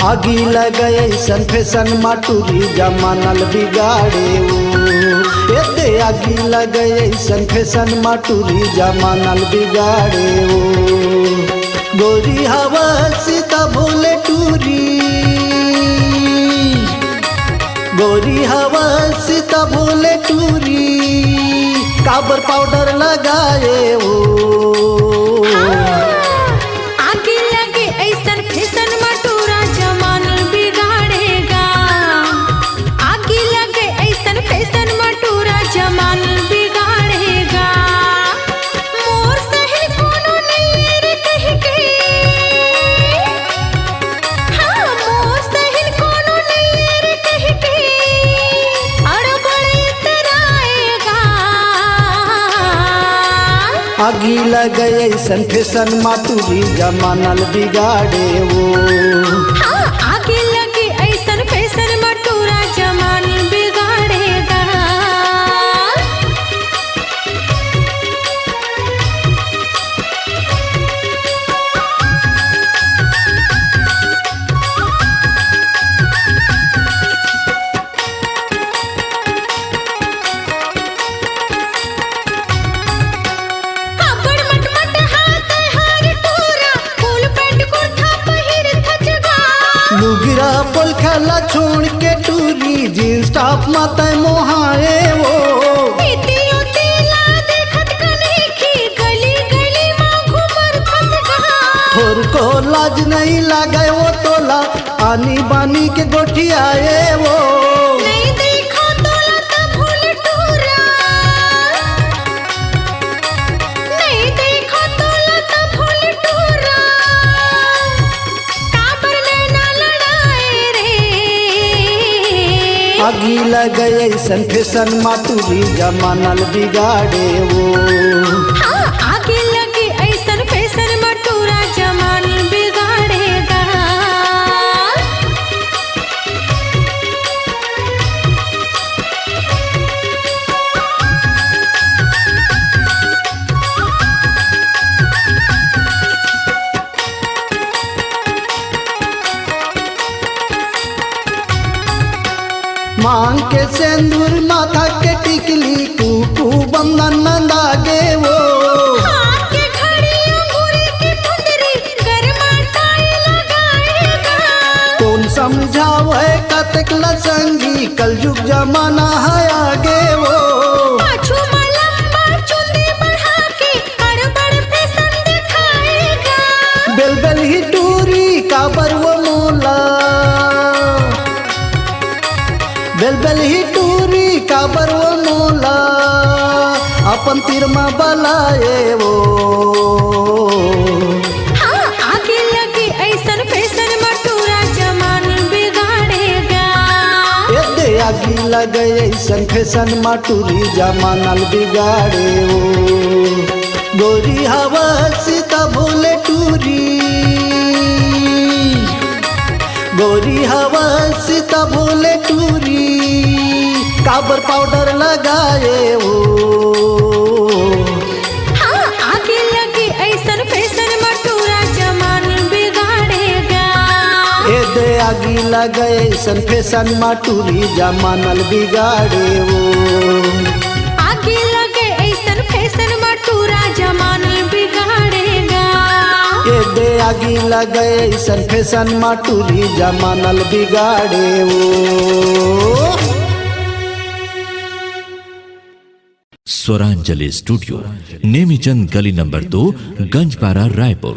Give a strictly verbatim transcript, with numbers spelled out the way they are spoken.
आगी लगे ऐसन फैशन मा टूरी जमानल बिगाड़े ओ। एते आगी लगे ऐसन फैशन मा टूरी जमानल बिगाड़े ओ। गोरी हवस तभो ले टूरी, गोरी हवस तभो ले टूरी, काबर पाउडर लगाए ओ। आगी लगे ऐसन फैशन मा टूरा जमानल बिगाड़े गा। आगी लगे ऐसन फैशन मा टूरा जमानल बिगाड़े गा। मोर सहिन कोनो नइये रे कहिके। हाँ, मोर सहिन कोनो नइये रे कहिके। अड़बड़ इतराए गा। आगी लगे ऐसन फैशन मा टूरी जमानल बिगाड़े ओ। हाँ, आगी लगे ऐसन फैशन मा टूरा जमानल बिगाड़े गा। अब्बड़ मटमट हाथ हर टूरा, फुल पैंट कुर्ता पहिर थचगा। लुगरा पोलखा ला छोड़ के टूरी, जींस टॉप मा तै मोहाए ओ। इति उति ला देखत कनखी, गली गली मा घूमर थचगा। थोरको लाज नहीं लागे ओ तोला, आनी बानी के गोठियाए ओ। नहीं देखा तोला तभो ले टूरा। नहीं देखा तोला तभो ले टूरा। काबर नैना लड़ाए रे। आगी लगे ऐसन फैशन मा टूरी जमानल बिगाड़े ओ। हाँ, आगी लगे ऐसन फैशन मा टूरा जमानल बिगाड़े गा। मांग के सेंदूर, माथा के टिकली, कुकू बंदन नंदा गे ओ। हाथ के घड़ी, अंगूरी के मुंदरी, गरमा टाई लगाए गा। कोन समझावे कतेक ल संगी, कलजुग जमाना है आगे ओ। पाछू मा लंबा चुंदी बढ़ा के, अड़बड़ फैशन दिखाए गा। बेलबेल ही टूरी काबर ओ मोला, बेलबेल ही टूरी काबर ओ मोला, अपन तीर मा बलाए ओ। हाँ, आगी लगे ऐसन फैशन मा टूरा जमानल बिगाड़े गा। एदे आगी लगे ऐसन फैशन मा टूरी जमानल बिगाड़े ओ। गोरी हवस तभो ले टूरी, गोरी हवस तभो ले टूरी, काबर पाउडर लगाए ओ। हाँ, आगी लगे ऐसन फैशन मा टूरा जमानल बिगाड़े गा। एदे आगी लगे ऐसन फैशन मा टूरी जमानल बिगाड़े ओ। आगी लगे ऐसन फैशन मा टूरा जमानल बिगाड़े गा। एदे आगी लगे ऐसन फैशन मा टूरी जमानल बिगाड़े ओ। स्वरांजलि स्टूडियो, नेमीचंद गली नंबर दो, गंजपारा, रायपुर।